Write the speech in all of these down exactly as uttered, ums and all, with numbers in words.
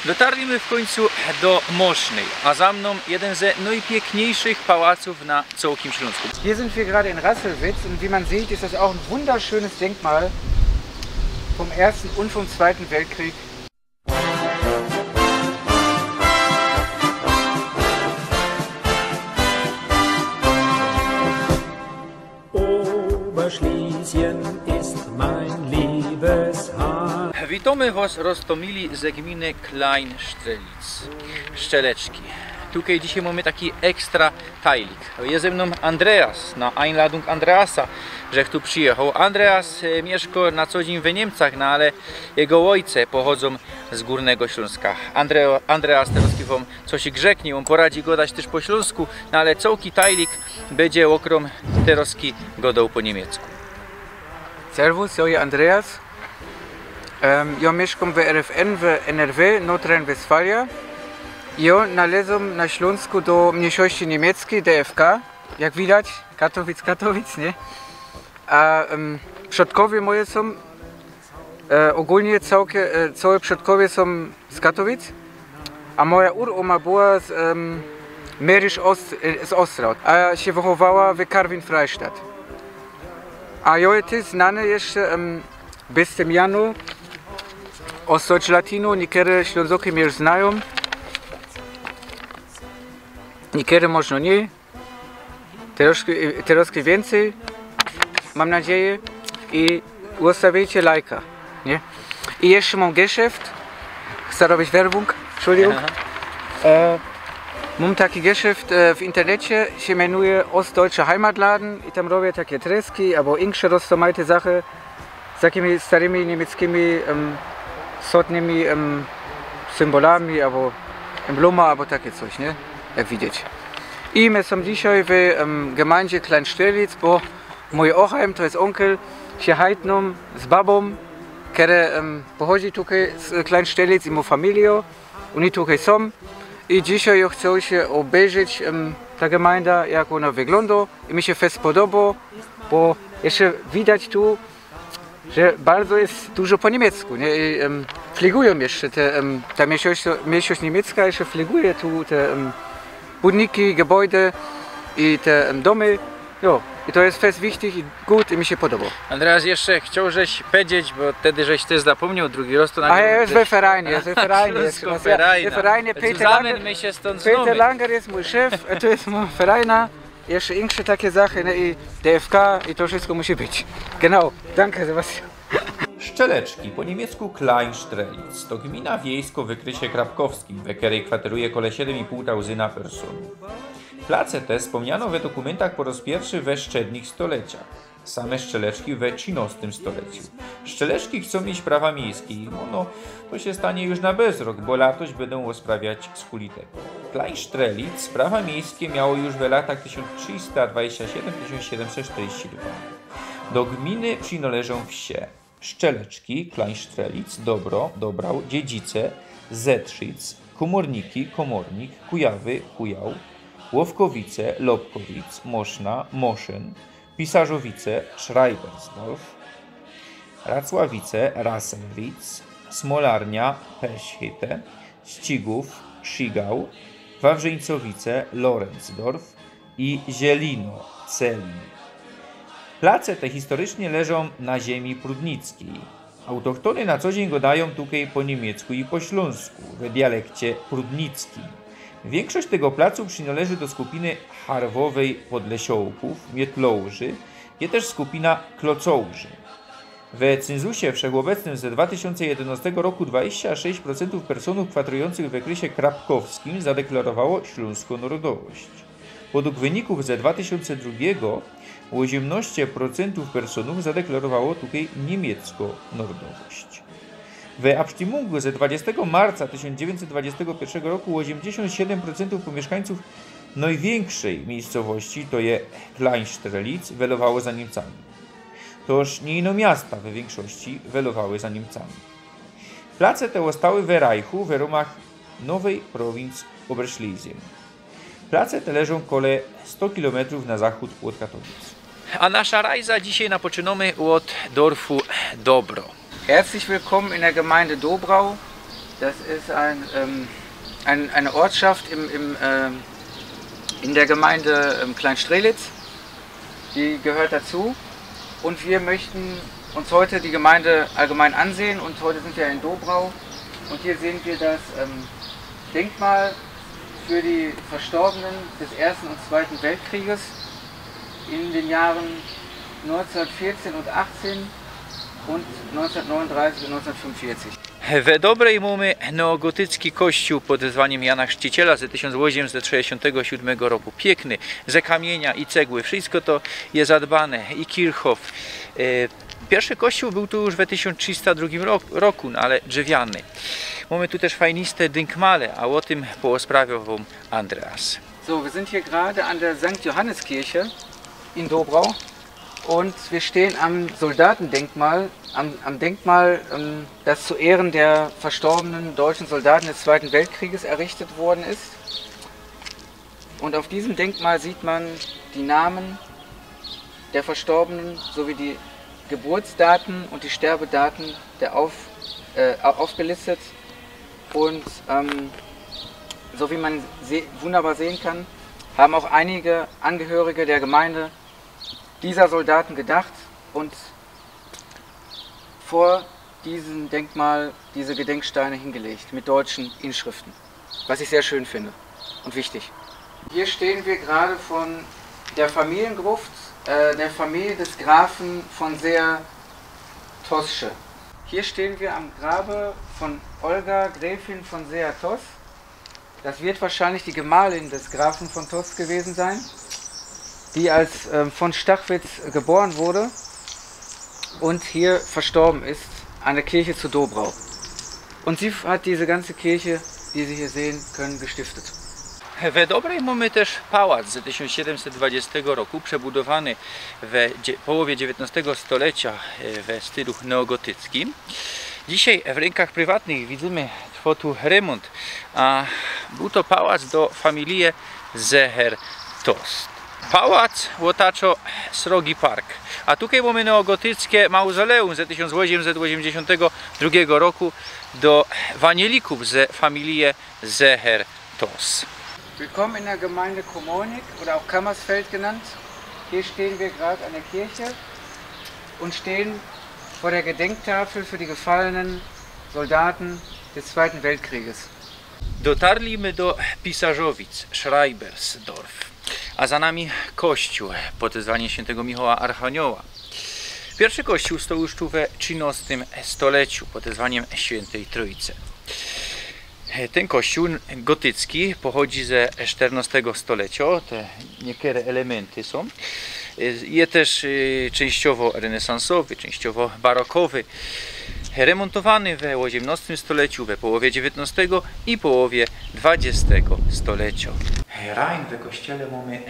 Dotarli my w kōńcu do Mosznyj, a za mnōm jedyn ze nojpiykniyjszych pałacōw na cołkim Ślōnsku. Hier sind wir gerade in Rasselwitz und wie man sieht, ist das auch ein wunderschönes Denkmal vom Ersten und vom Zweiten Weltkrieg. Oberschlesien ist mein liebes Haar. Witōmy wos roztōmili ze gminy Kleinstrzelitz, Szczeleczki. Tukej dzisiej mōmy taki ekstra tajlik. Je ze mnōm Andreas, na Einladung Andreasa, żech tu przijechoł. Andreas, e, miyszko na co dziyń we Niymcach, no ale jego ôjce pochodzōm z Gōrnego Ślōnska. Andre-, Andreas terŏzki wōm coś grzeknie, ôn poradzi gŏdać tyż po ślōnsku, no ale cołki tajlik bydzie ôkrōm terŏzki gŏdoł po niymiecku. Serwus, jo je Andreas. Em, jo miyszkōm w R F N, w N R W, Nordrhein-Westfalia. Jo nalezōm na Ślōnsku do myńszości niymieckij, D F K, jak widać, Katowic, Katowic, nie? A, em, przodkowie moje sōm, e, ôgōlnie cołke, e, cołe przodkowie sōm z Katowic, a moja urōma była z, em, Mährisch Ost-, e, z Ostraut, a sie wychowała w Karwin-Freistadt. A jo je tyż znany jeszcze, em, bez tym Janu, Ostdeutsch Latino, niykery Ślōnzoki mie już znajōm, niykery możno niy. Terŏzki, terŏzki wiyncyj, mōm nadzieje. I ôstawiejcie lajka, nie? I jeszcze mōm Geschäft. Chcę robić Werbung, Entschuldigung. Aha. E, mōm taki Geschäft, e, w internecie, sie mianuje Ostdeutsche Heimatladen i tam robię takie treski, abo insze rozmajte zachy z takimi starymi niymieckimi, em, sodnymi, em, symbolami, abo emblema, abo takie coś, nie? Jak widzieć. I my sōm dzisiej w, em, gemeindze Kleinstrzelitz, bo mōj Oheim, to je ônkel, sie hajtnōm z babōm, kere, em, pochodzi tukej z Kleinstrzelitz i mŏ familijŏ. Ôni tukej sōm. I dzisiej jŏ chcã sie ôbejrzeć, em, ta gemeinde, jak ôna wyglōndŏ. I mi sie fest podobŏ, bo jeszcze widać tu, że bardzo je dużo po niymiecku, nie? I, em, fligujōm jeszcze te, em, ta myńszość, myńszość niymiecka jeszcze fliguje tu te, em, budynki, gebäude i te, em, dōmy. Jo, i to je fest wichtich i gŏd i mi sie podobŏ. Andreas, jeszcze chciołżeś pedzieć, bo wtedy żeś ty zapōmnioł drugi rŏz, to... A nagle jŏ je we ferajnie, jŏ je we ferajnie, Ślōnsko-ferajna. We ferajnie. Znaczy, Peter Langer, zamyńmy sie stōnd, Peter znōmy. Langer je mōj szef, e, to je mōj ferajna, jeszcze insze takie zachy, no i D F K i to wszystko musi być. Genau, danke, Sebastian. Szczeleczki, po niymiecku Kleinstrzelitz, to gmina wiejskŏ w ôkresie krapkowskim, we kerej kwateruje kole siedym i pōł tauzyna personōw. Place te spōmniano we dokōmyntach po rŏz piyrszy we strzednich stoleciach. Same Szczeleczki we trzinŏstym stoleciu. Szczeleczki chcōm mieć prawa miejskij. No, no, to sie stanie już na bezrok, bo latoś bydōm rozprawiać z hulitepōm. Kleinstrzelitz prawa miejskij miało już we latach tysiōnc trzysta dwadzieścia siedym, tysiōnc siedymset sztyrdzieści dwa. Do gminy przinŏleżōm wsie: Szczeleczki, Kleinstrzelitz, Dobro, Dobrał, Dziedzice, Zetrzic, Kōmorniki, Komornik, Kujawy, Kujał, Łowkowice, Lobkowic, Moszna, Moszyn, Pisarzowice, Schreibersdorf, Racławice, Rasselwitz, Smolarnia, Perschhütte, Ścigōw, Schigał, Wawrzyńcowice, Lorenzdorf i Zielino, Celin. Place te historycznie leżōm na ziemi prudnickij. Autochtōny na co dziyń gŏdajōm tukej po niymiecku i po ślōnsku, we dialekcie prudnickim. Wiynkszość tego placu przinŏleży do skupiny harwowyj podlesiołkōw, mietlołży, je tyż skupina klocołży. We cynzusie wszechobecnym ze dwa tysiōnce jedynŏstego roku dwadzieścia sześć procentōw personōw kwaterujōncych w ôkresie krapkowskim zadeklarowało ślōnskõ nŏrodowość. Podug wynikōw ze dwa tysiōnce drugigo ôziymnŏście procentōw personōw zadeklarowało tukej niymiecko nŏrodowość. We abstimmungōw ze dwadzieścia marca tysiōnc dziewiyńćset dwadzieścia piyrszego roku ôziymdziesiōnt siedym procentōw pōmiyszkańcōw nojwiynkszyj miyjscowości, to je Kleinstrzelitz, welowało za Niymcami. Toż niy ino miasta we wiynkszości welowały za Niymcami. Place te ôstały we Reichu we rōmach nowyj prowincji Oberschlesien. Place te leżōm kole sto kilometrōw na zachōd ôd Katowic. A nasza rajza dzisiej napoczynōmy ôd dorfu Dobro. Herzlich willkommen in der Gemeinde Dobrau. Das ist ein, ähm, ein, eine Ortschaft im, im, ähm, in der Gemeinde, ähm, Kleinstrelitz. Die gehört dazu. Und wir möchten uns heute die Gemeinde allgemein ansehen. Und heute sind wir in Dobrau. Und hier sehen wir das, ähm, Denkmal für die Verstorbenen des Ersten und Zweiten Weltkrieges in den Jahren neunzehnhundertvierzehn und achtzehn und neunzehnhundertneununddreißig und neunzehnhundertfünfundvierzig. We Dobrej mōmy neogotycki kościōł pod wezwaniym Jana Chrzciciela ze tysiōnc ôziymset sześćdziesiōntego siōdmego roku. Piykny, ze kamiynia i cegły. Wszysko to je zadbane, i kirchhof. E, piyrszy kościōł bōł tu już we tysiōnc trzista drugim ro-, roku, no ale drzewiany. Mōmy tu tyż fajniste dynkmale, a ô tym poosprawioł wōm Andreas. So, wir sind hier gerade an der Sankt Johannes Kirche in Dobrau und wir stehen am Soldatendenkmal, am, am Denkmal, ähm, das zu Ehren der verstorbenen deutschen Soldaten des Zweiten Weltkrieges errichtet worden ist. Und auf diesem Denkmal sieht man die Namen der Verstorbenen sowie die Geburtsdaten und die Sterbedaten der auf-, äh, aufgelistet. Und, ähm, so wie man se-, wunderbar sehen kann, haben auch einige Angehörige der Gemeinde dieser Soldaten gedacht und vor diesem Denkmal diese Gedenksteine hingelegt mit deutschen Inschriften, was ich sehr schön finde und wichtig. Hier stehen wir gerade von der Familiengruft, äh, der Familie des Grafen von Seer-Tossche. Hier stehen wir am Grabe von Olga, Gräfin von Seer-Toss. Das wird wahrscheinlich die Gemahlin des Grafen von Toss gewesen sein, die als, ähm, von Stachwitz geboren wurde und hier verstorben ist, an der Kirche zu Dobrau. Und sie hat diese ganze Kirche, die Sie hier sehen können, gestiftet. We Dobrej mōmy tyż pałac ze tysiōnc siedymset dwudziestego roku, przebudowany we dzie-, połowie dziewiyntnostego stolecia, e, we stylu neogotyckim. Dzisiej w rynkach prywatnych widzymy, trwŏ tu remōnt, a bōł to pałac do familije Seher-Tost. Pałac ôtaczŏ srogi park, a tukej mōmy neogotyckie mauzoleum ze tysiōnc ôziymset ôziymdziesiōntego drugigo roku do wanielików ze familije Seher-Toss. Willkommen in der Gemeinde Komonik oder auch Kammersfeld genannt. Hier stehen wir gerade an der Kirche und stehen vor der Gedenktafel für die gefallenen Soldaten des Zweiten Weltkrieges. Dotarli my do Pisarzowic, Schreibersdorf, a za nami kościōł pod wezwaniym świyntego Michoła Archanioła. Piyrszy kościōł stoł już tu we trzinŏstym stoleciu pod wezwaniym Świyntej Trōjce. Tyn kościōł gotycki pochodzi ze sztyrnŏstego stolecio. Te niykere elementy sōm. Je tyż, y, czynściowo renesansowy, czynściowo barokowy. Remōntowany we ôziymnŏstym stoleciu, we połowie dziewiyntnŏstego i połowie dwadziestego stolecio. Rajn we kościele mōmy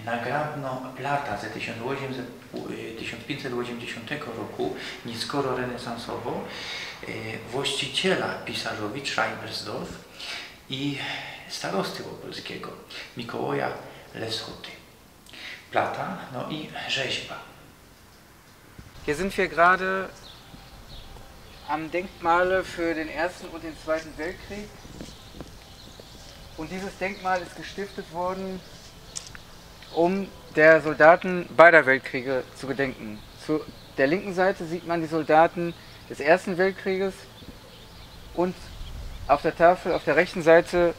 nagrabnŏ plata ze tysiōnc ôziymset, y, tysiōnc piyńćset ôziymdziesiōntego roku, niyskoro renesansowo, y, włŏściciela Pisarzowic Schreibersdorf i starosty ôpolskigo, Mikołaja Lesoty. Plata, no i rzeźba. Hier sind wir gerade am Denkmale für den Ersten und den Zweiten Weltkrieg. Und dieses Denkmal ist gestiftet worden, um der Soldaten beider Weltkriege zu gedenken. Zu der linken Seite sieht man die Soldaten des Ersten Weltkrieges und auf der Tafel auf der rechten Seite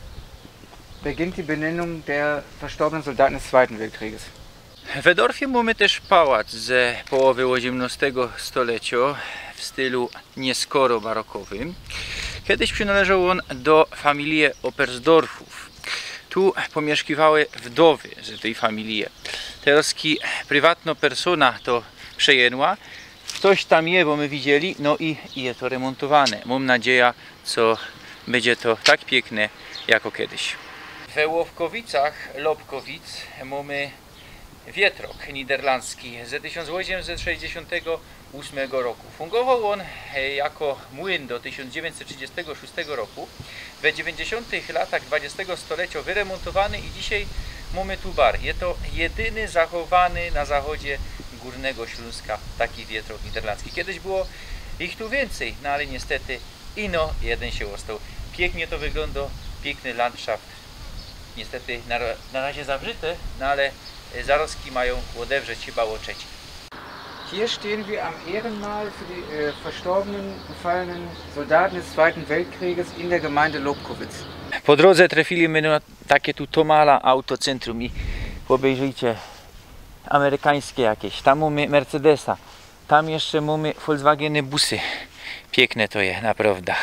beginnt die Benennung der verstorbenen Soldaten des Zweiten Weltkrieges. We Dorfie mōmy tyż pałac ze połowy ôziymnŏstego stolecio w stylu niyskoro barokowym. Kejś przinŏleżoł ôn do familije Opersdorfōw. Tu pōmiyszkiwały wdowy ze tyj familije. Terŏzki prywatnŏ persōna to przejynła. Ftoś tam je, bo my widzieli, no i, i je to remōntowane. Mōm nadzieja, co bydzie to tak piykne jako kejś. We Łopkowicach, Lopkowicz, mōmy wietrok niderlandzki ze tysiōnc ôziymset sześćdziesiōntego ôsmego roku. Fungowoł ôn, e, jako młyn do tysiōnc dziewiyńćset trzidziestego szōstego roku. We dziewiyńćdziesiōntych latach dwadziestego stolecio wyremōntowany i dzisiej mōmy tu bar. Je to jedyny zachowany na zachodzie Gōrnego Ślōnska taki wietrok niderlandzki. Kejś było ich tu wiyncyj, no ale niystyty ino jedyn sie ôstoł Piyknie to wyglōndŏ, piykny landszaft. Niystety na, ra- na razie zawrzyte, no ale, e, zarostki majōm ôdewrzeć chyba ô trzeciyj. Hier stehen wir am Ehrenmal für die, äh, verstorbenen, gefallenen Soldaten des Zweiten Weltkrieges in der Gemeinde Lobkowitz. Po drōdze trefili my na takie tu Tomala Autocentrum i ôbejrzyjcie, amerykańske jakeś. Tam mōmy Mercedesa, tam jeszcze mōmy Volkswageny, busy. Piykne to je, naprŏwda.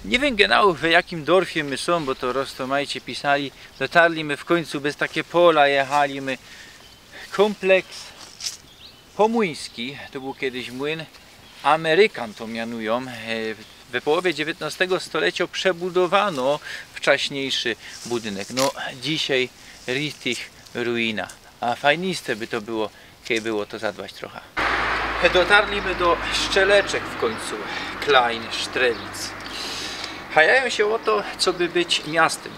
Niy wiym genau, w jakim dorfie my sōm, bo to roztōmajcie pisali. Dotarli my w kōńcu, bez takie pola jechali my. Kōmpleks Pomōński, to bōł kejsik młyn. Amerykan to mianujōm. E, we połowie dziewiyntnŏstego stolecioł przebudowano wczaśniejszy budynek. No, dzisiej richtig ruina. A fajniste by to było, kej było to zadbać trocha. Dotarli my do Szczeleczek w kōńcu, Kleinstrelitz. Hajajōm sie ô to, co by być miastym.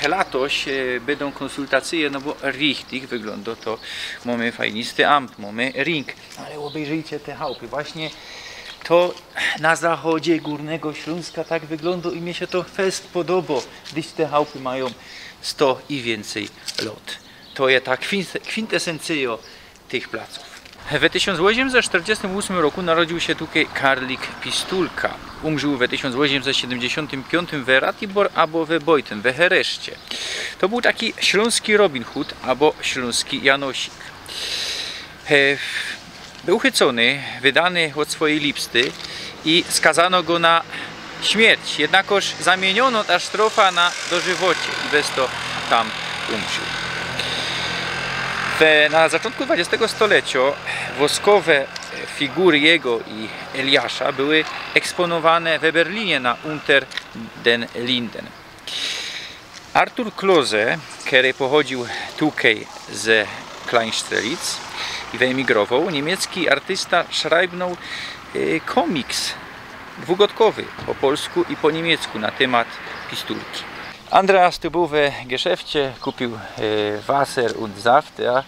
E, latoś, e, bydōm kōnsultacyje, no bo richtig wyglōndŏ to, mōmy fajnisty amt, mōmy ring. Ale ôbejrzyjcie te chałpy. Właśnie to na zachodzie Górnego Ślōnska tak wyglōndŏ i mie sie to fest podobŏ, gdyż te chałpy majōm sto i wiyncyj lŏt. To je ta kwin- kwintesencyjŏ tych placōw. We tysiōnc ôziymset sztyrdziestym ôsmym roku narodziōł sie tukej Karlik Pistulka. Umrzōł we tysiōnc ôziymset siedymdziesiōntym piōntym we Ratibor abo we Bojtyn, we Hereszcie. To bōł taki ślōnski Robin Hood abo ślōnski Janosik. E, Bōł uchwycōny, wydany ôd swojij lipsty i skazano go na śmierć. Jednakoż zamiyniono ta sztrofa na dożywociy i bez to tam umrzōł. We, na zaczōntku dwudziestego stoleciŏ woskowe figury jego i Eliasza były eksponowane we Berlinie na Unter den Linden. Artur Klose, kery pochodziył tukej ze Kleinstrelitz i wyemigrowoł, niymiecki artysta szrajbnōł, e, kōmiks dwugŏdkowy po polsku i po niymiecku na tymat pistulki. Andreas tu bōł we geszefcie, kupiył, e, Wasser und Saft, ja? E,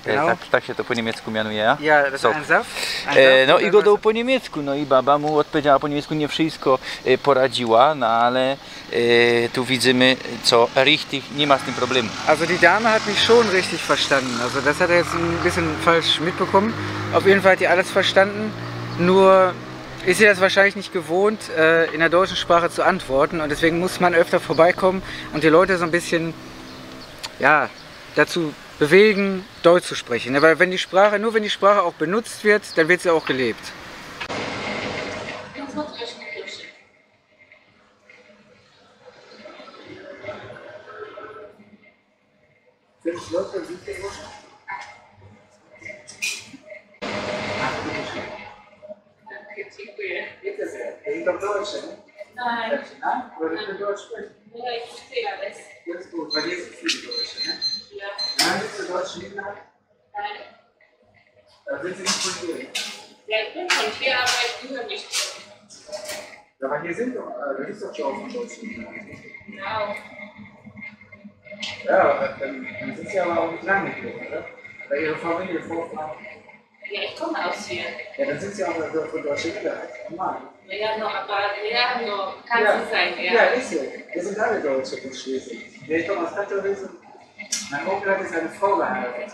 Genau. Tak, tak sie to po niymiecku mianuje, ja? Ja, to Sok. Ein Saft. Ein E, Saft, no i to gŏdōł po niymiecku, no i baba mu ôdpowiedziała po niymiecku, niy wszysko, e, poradziła, no ale, e, tu widzymy, co richtig, niy ma z tym problemu. Also die Dame hat mich schon richtig verstanden. Also das hat er jetzt ein bisschen falsch mitbekommen. Auf jeden Fall hat die alles verstanden. Nur ist sie das wahrscheinlich nicht gewohnt, äh, in der deutschen Sprache zu antworten. Und deswegen muss man öfter vorbeikommen und die Leute so ein bisschen, ja, dazu bewegen, Deutsch zu sprechen. Ne? Weil wenn die Sprache, nur wenn die Sprache auch benutzt wird, dann wird sie auch gelebt. Danke, dziękuję. Bitte sehr. Sind doch Deutsche, ne? Nein. Nein? Oder können Deutsch sprechen? Ja, ich verstehe alles. Das ist gut. Bei dir sind viele Deutsche, ne? Ja. Nein, bist du Deutsch, Lina? Nein. Äh, sind Sie nicht von hier? Ja, ich bin von hier, aber ich gehöre nicht zu. Ja, aber hier sind doch, äh, da gibt's doch schon auch von Deutsche. Genau. Ja, aber dann, dann sind Sie aber auch nicht lange hier, oder? Weil Ihre Familie, Vorfahren. Ja, ich komme aus hier. Ja, dann sind Sie auch von Deutsche wieder. Normal. Ja, no, aber, ja, no, kann so sein, ja. Ja, ist so. Wir sind alle Deutsche von Schlesien. Ja, ich komme aus Katowice. Mein Onkel hat jetzt eine Frau geheiratet.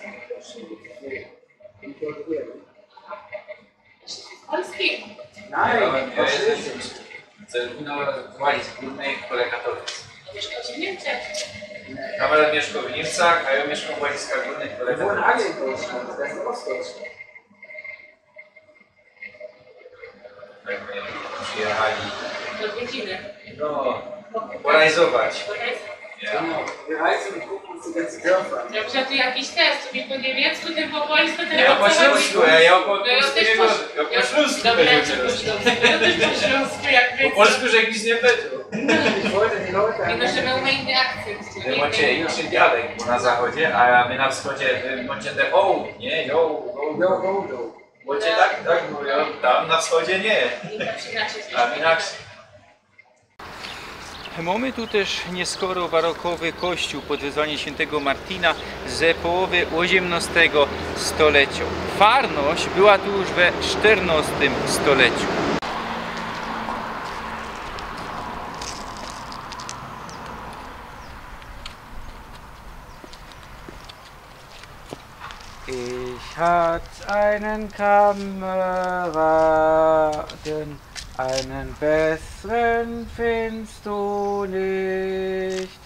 Polski? Nein, ja, ja, ja. Ze Lubina, z Górnej, kolega Katowic. Mieszkasz w Niemczech? Kamerad miyszkŏ w Niymcach, a jŏ miyszkōm w Łaziskach Górnych, kolega Katowic. Wōn Alien Polski, to jest Ostdeutschland. Przyjechali. Do Wiedźiny. No, porajzować. Porajzować. Ja. No, wir reisen und gucken uns die ganzen Dörfer an. Dobrze, tu jakiś test, tu mi po niemiecku, ten po polsku, ten Ja po śląsku, ja, ja po, No, ja polsku też nie po, gŏdōm. Ja po śląsku dobra, ja będziecie ci robić. Dobrze. Ja też po śląsku, jak Po wiecie. polsku, że nic nie powiedział. Ich wollte die Leute Nie no, że my mamy inny akcent. Wy macie inny dialekt, bo na zachodzie, a my na wschodzie, wy macie te o, nie? Jo, jo, jo, jo. Bo cię tak, tak mówią, tam na wschodzie nie. Inaczej. Tam inaczej. Mamy tu też nieskoro barokowy kościół pod wezwaniem świętego Martina ze połowy osiemnastego stolecia. Farność była tu już we czternastym stoleciu. Ich hatt einen Kameraden, einen besseren findst du nicht.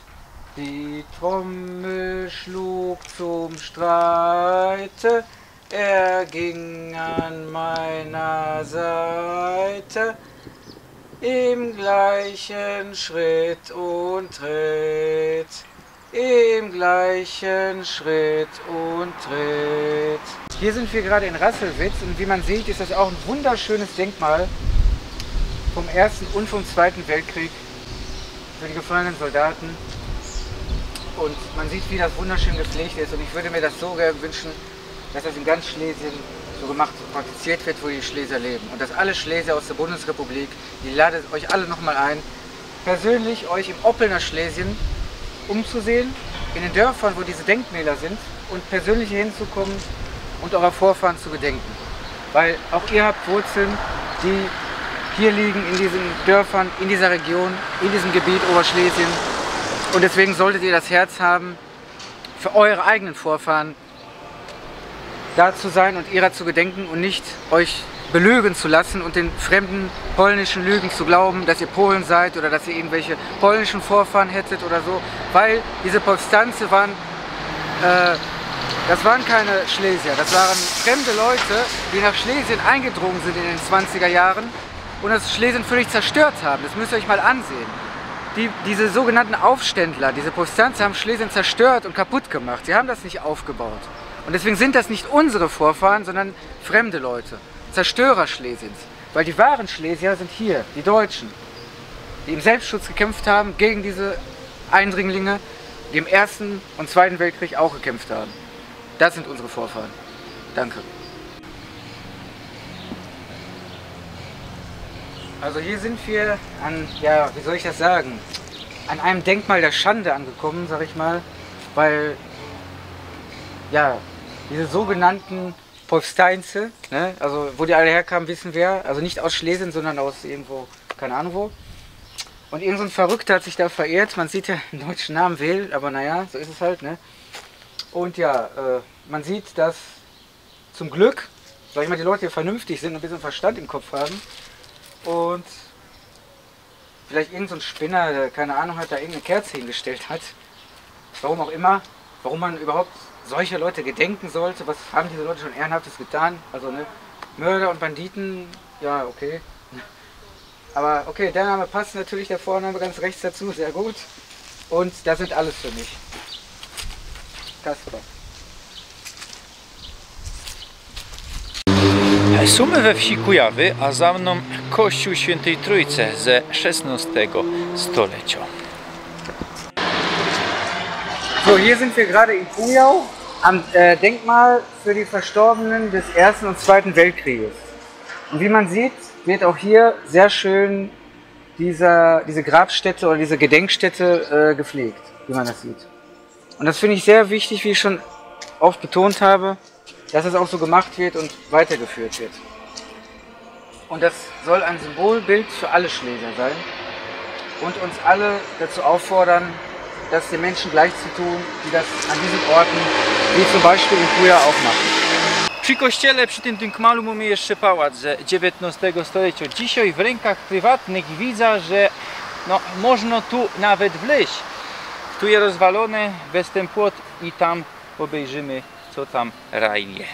Die Trommel schlug zum Streite, er ging an meiner Seite im gleichen Schritt und Tritt, im gleichen Schritt und Tritt. Hier sind wir gerade in Rasselwitz und wie man sieht, ist das auch ein wunderschönes Denkmal vom Ersten und vom Zweiten Weltkrieg für die gefallenen Soldaten. Und man sieht, wie das wunderschön gepflegt ist. Und ich würde mir das so gerne wünschen, dass das in ganz Schlesien so gemacht und praktiziert wird, wo die Schlesier leben. Und dass alle Schlesier aus der Bundesrepublik, die lade euch alle nochmal ein, persönlich euch im Oppelner Schlesien umzusehen, in den Dörfern, wo diese Denkmäler sind, und persönlich hinzukommen und eurer Vorfahren zu gedenken. Weil auch ihr habt Wurzeln, die hier liegen, in diesen Dörfern, in dieser Region, in diesem Gebiet Oberschlesien. Und deswegen solltet ihr das Herz haben, für eure eigenen Vorfahren da zu sein und ihrer zu gedenken und nicht euch belügen zu lassen und den fremden polnischen Lügen zu glauben, dass ihr Polen seid oder dass ihr irgendwelche polnischen Vorfahren hättet oder so, weil diese Powstańcy waren, äh, das waren keine Schlesier, das waren fremde Leute, die nach Schlesien eingedrungen sind in den zwanziger Jahren und das Schlesien völlig zerstört haben. Das müsst ihr euch mal ansehen. Die, diese sogenannten Aufständler, diese Powstańcy haben Schlesien zerstört und kaputt gemacht. Sie haben das nicht aufgebaut. Und deswegen sind das nicht unsere Vorfahren, sondern fremde Leute. Zerstörer Schlesiens. Weil die wahren Schlesier sind hier, die Deutschen, die im Selbstschutz gekämpft haben gegen diese Eindringlinge, die im Ersten und Zweiten Weltkrieg auch gekämpft haben. Das sind unsere Vorfahren. Danke. Also hier sind wir an, ja, wie soll ich das sagen, an einem Denkmal der Schande angekommen, sag ich mal, weil, ja, diese sogenannten Powstańcy, ne, also wo die alle herkamen, wissen wir, also nicht aus Schlesien, sondern aus irgendwo, keine Ahnung wo. Und irgend so ein Verrückter hat sich da verirrt, man sieht ja den deutschen Namen Will, aber naja, so ist es halt, ne. Und ja, äh, man sieht, dass zum Glück, sag ich mal, die Leute hier vernünftig sind und ein bisschen Verstand im Kopf haben. Und vielleicht irgend so ein Spinner, der keine Ahnung hat, da irgendeine Kerze hingestellt hat. Warum auch immer, warum man überhaupt solche Leute gedenken sollte. Was haben diese Leute schon Ehrenhaftes getan? Also, ne, Mörder und Banditen, ja, okay. Aber okay, der Name passt natürlich, der Vorname ganz rechts dazu, sehr gut. Und das sind alles für mich. Kasper. Sumy we wsi Kujawy, a za mną kościół świętej Trójce ze szesnostego stolecia. So, hier sind wir gerade in Kujau am äh, Denkmal für die Verstorbenen des Ersten und Zweiten Weltkrieges. Und wie man sieht, wird auch hier sehr schön dieser, diese Grabstätte oder diese Gedenkstätte äh, gepflegt, wie man das sieht. Und das finde ich sehr wichtig, wie ich schon oft betont habe, dass es auch so gemacht wird und weitergeführt wird. Und das soll ein Symbolbild für alle Schlesier sein und uns alle dazu auffordern, das den Menschen gleich zu tun, die das an diesen Orten, wie zum Beispiel in Kuja, auch machen. Przy kościele, przy tym Denkmalu mamy jeszcze pałac ze dziewiętnastego stolecia. Dzisiaj w rękach prywatnych widzę, że no, można tu nawet wleźć. Tu jest rozwalony, bez ten płot i tam obejrzymy, co tam rajnie.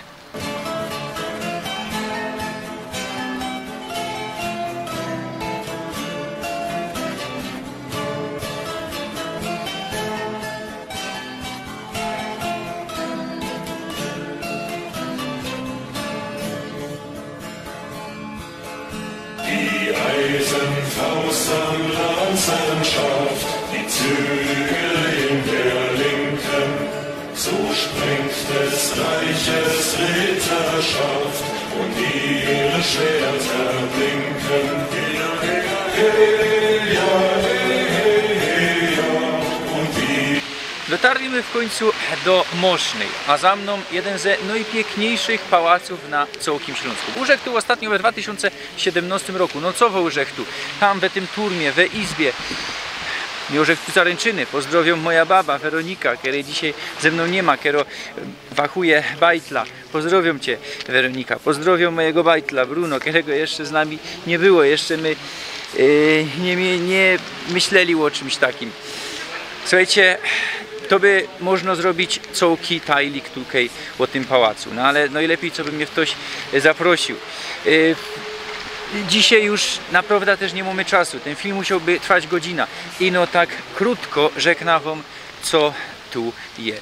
Die Eisenfaust am Lanzenschaft, die Zügel in der Linken, so sprengt des Reiches Ritterschaft und ihre Schwerter blinken. Hey, ja, hey, hey, hey, ja. Und die Dotarliśmy w końcu do Mosznej, a za mną jeden ze najpiękniejszych pałaców na całym Śląsku. Urzekł tu ostatnio we dwa tysiące siedemnastym roku. No co w Orzechtu? Tam we tym turmie, we izbie. Miłosz Zaręczyny, pozdrowiōm moja baba Weronika, kerej dzisiej ze mnōm niy ma, kero wachuje bajtla. Pozdrowiōm cie, Weronika. Pozdrowiōm mojigo bajtla, Bruno, kerego jeszcze z nami niy było. Jeszcze my, yy, niy, niy myśleli ô czymś takim. Suchejcie, to by można zrobić cołki tajlik tukej ô tym pałacu. No ale nojlepij, co by mie ftoś, yy, zaprosiōł. Yy, dzisiej już naprowda tyż niy mōmy czasu. Tyn film musiołby trwać godzina. Ino tak krōtko rzekna wōm, co tu je.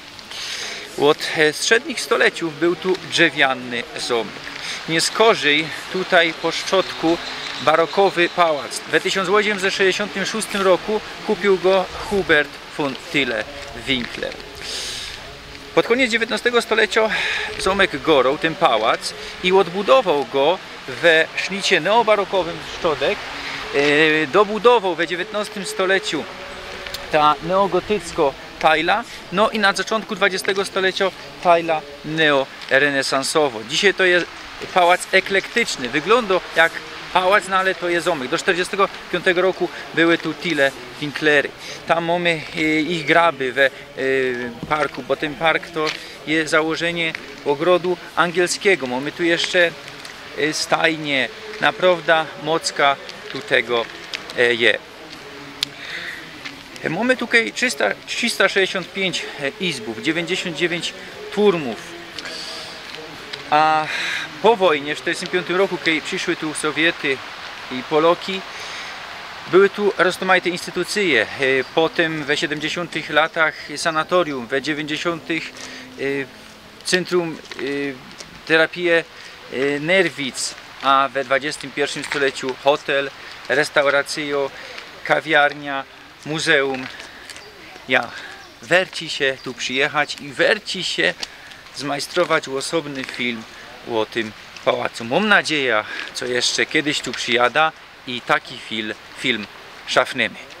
Ôd, e, strzednich stoleciōw bōł tu drzewiany zōmk. Niyskorzij tutaj po szczotku barokowy pałac. We tysiōnc ôziemset sześćdziesiōntym szōstym roku kupiōł go Hubert von Tille-Winkler. Pod kōniec dziewiyntnostego stolecio zōmk goroł, tyn pałac, i ôdbudowoł go we sznicie neobarokowym szczodek. E, dobudowoł we dziewiyntnostym stoleciu ta neogotycko tajla, no i na zaczōntku dwadziestego stolecio tajla neorenesansowo. Dzisiej to je pałac eklektyczny, wyglōndŏ jak pałac, no ale to je zōmk. Do sztyrdziestego piōntego roku były tu Tille-Winklery. Tam mōmy, e, ich graby we, e, parku, bo tyn park to je założynie ôgrodu angielskigo. Mōmy tu jeszcze, e, stajnie, naprowda mocka tu tego, e, je. Mōmy tukej trzysta, trzysta sześćdziesiōnt piyńć, e, izbōw, dziewiyńćdziesiōnt dziewiyńć turmōw. A po wojnie, w sztyrdziestym piōntym roku, kej prziszły tu Sowiety i Poloki, były tu roztōmajte instytucyje. E, potym we siedymdziesiōntych latach sanatorium, we dziewiyńćdziesiōntych, e, centrum, e, terapije, e, nerwic, a we dwadziestym piyrszym stoleciu hotel, restauracyjo, kawiarnia, muzeum. Ja, werci sie tu przijechać i werci sie zmajstrować ôsobny film ô tym pałacu. Mōm nadzieja, co jeszcze kedyś tu przijada i taki fil-, film szafnymy.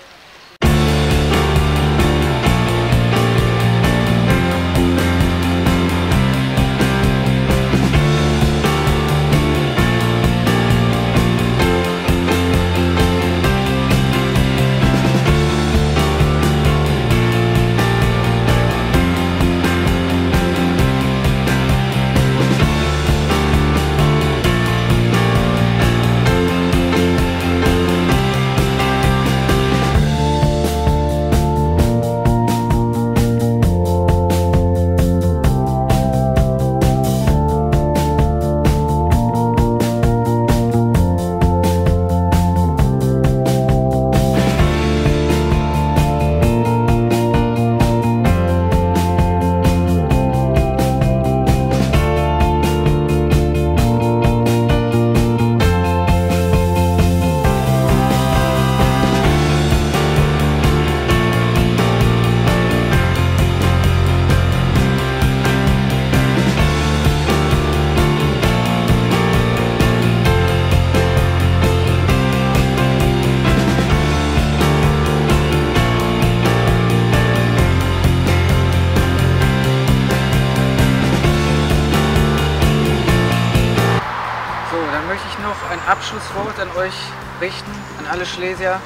So, dann möchte ich noch ein Abschlusswort an euch richten, an alle Schlesier.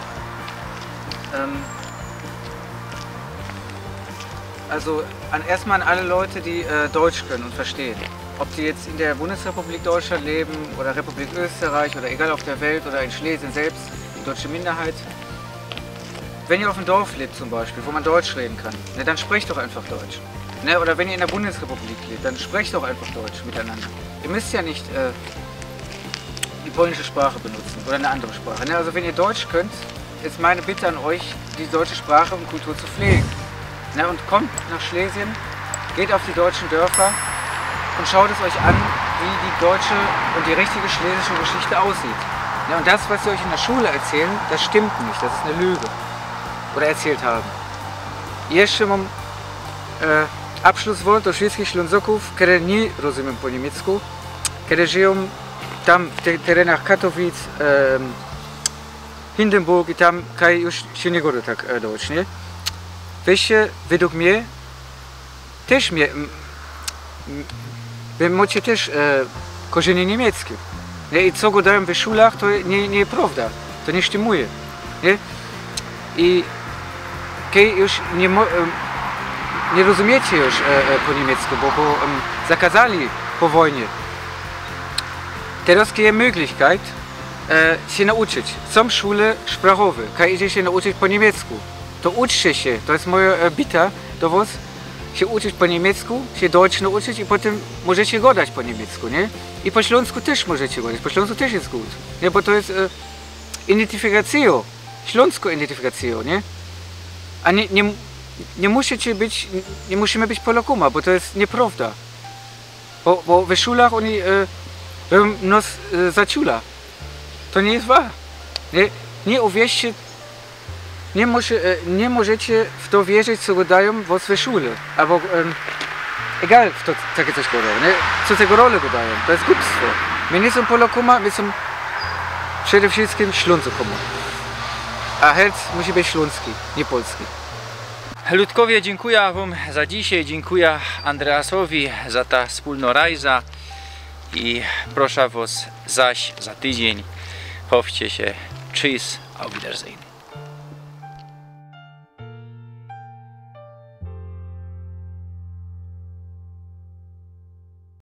Ähm, also an, erstmal an alle Leute, die, äh, Deutsch können und verstehen. Ob die jetzt in der Bundesrepublik Deutschland leben oder Republik Österreich oder egal auf der Welt oder in Schlesien selbst, die deutsche Minderheit. Wenn ihr auf dem Dorf lebt zum Beispiel, wo man Deutsch reden kann, ne, dann sprecht doch einfach Deutsch. Ne? Oder wenn ihr in der Bundesrepublik lebt, dann sprecht doch einfach Deutsch miteinander. Ihr müsst ja nicht, äh, die polnische Sprache benutzen oder eine andere Sprache. Ne? Also wenn ihr Deutsch könnt, ist meine Bitte an euch, die deutsche Sprache und Kultur zu pflegen. Ne? Und kommt nach Schlesien, geht auf die deutschen Dörfer und schaut es euch an, wie die deutsche und die richtige schlesische Geschichte aussieht. Ne? Und das, was sie euch in der Schule erzählen, das stimmt nicht, das ist eine Lüge. Oder erzählt haben. I jeszcze mam, e, abszluswort do wszystkich Ślązoków, kere niy rozumiyōm po niymiecku, kere żyjōm tam w tych terenach Katowic, em, Hindenburg i tam, kaj już sie niy godo tak, e, dołōczōm, niy? Wejście, według mie, tyż mie, m, m, wy mocie tyż, e, korzynie niymieckie. Niy? I co godajōm we szulach, to niy, niy prowda. To niy sztymuje. Niy? I Hej, już niy mo-, em, niy rozumiecie już e, e, po niymiecku, bo, bo em, zakazali po wojnie. Teroz je mōglichkajt e, sie nauczyć. Sōm szule szprachowe, kaj idzie sie nauczyć po niymiecku. To uczcie sie, to je moja e, bita do wos. Sie uczyć po niymiecku, sie deutsch nauczyć i potym możecie godać po niymiecku, niy? I po ślōnsku tyż możecie godać, po ślōnsku tyż je gut, niy? Bo to je e, idyntifikacyjo, ślōnsko idyntifikacyjo, niy? A niy, niy, niy musicie być, niy musimy być Polokōma, bo to je niyprowda. Bo, bo we szulach ôni e, robiōm nos e, za ciula. To niy je wa-, niy, niy uwierzcie, niy, może, e, niy możecie w to wierzyć, co godajōm wos we szule. Abo em, egal, w to takie coś godają, niy? Co tego role godajōm, to je gupstwo. My niy sōm Polokōma, my sōm przede wszyjskim Ślōnzokōma. A herc musi być ślōnski, niy polski. Ludkowie, dziynkuja wōm za dzisiej, dziynkuja Andreasowi za ta wspōlno rajza i proszã wos zaś za tydziyń. Chowcie sie, tschüss, auf Wiedersehen.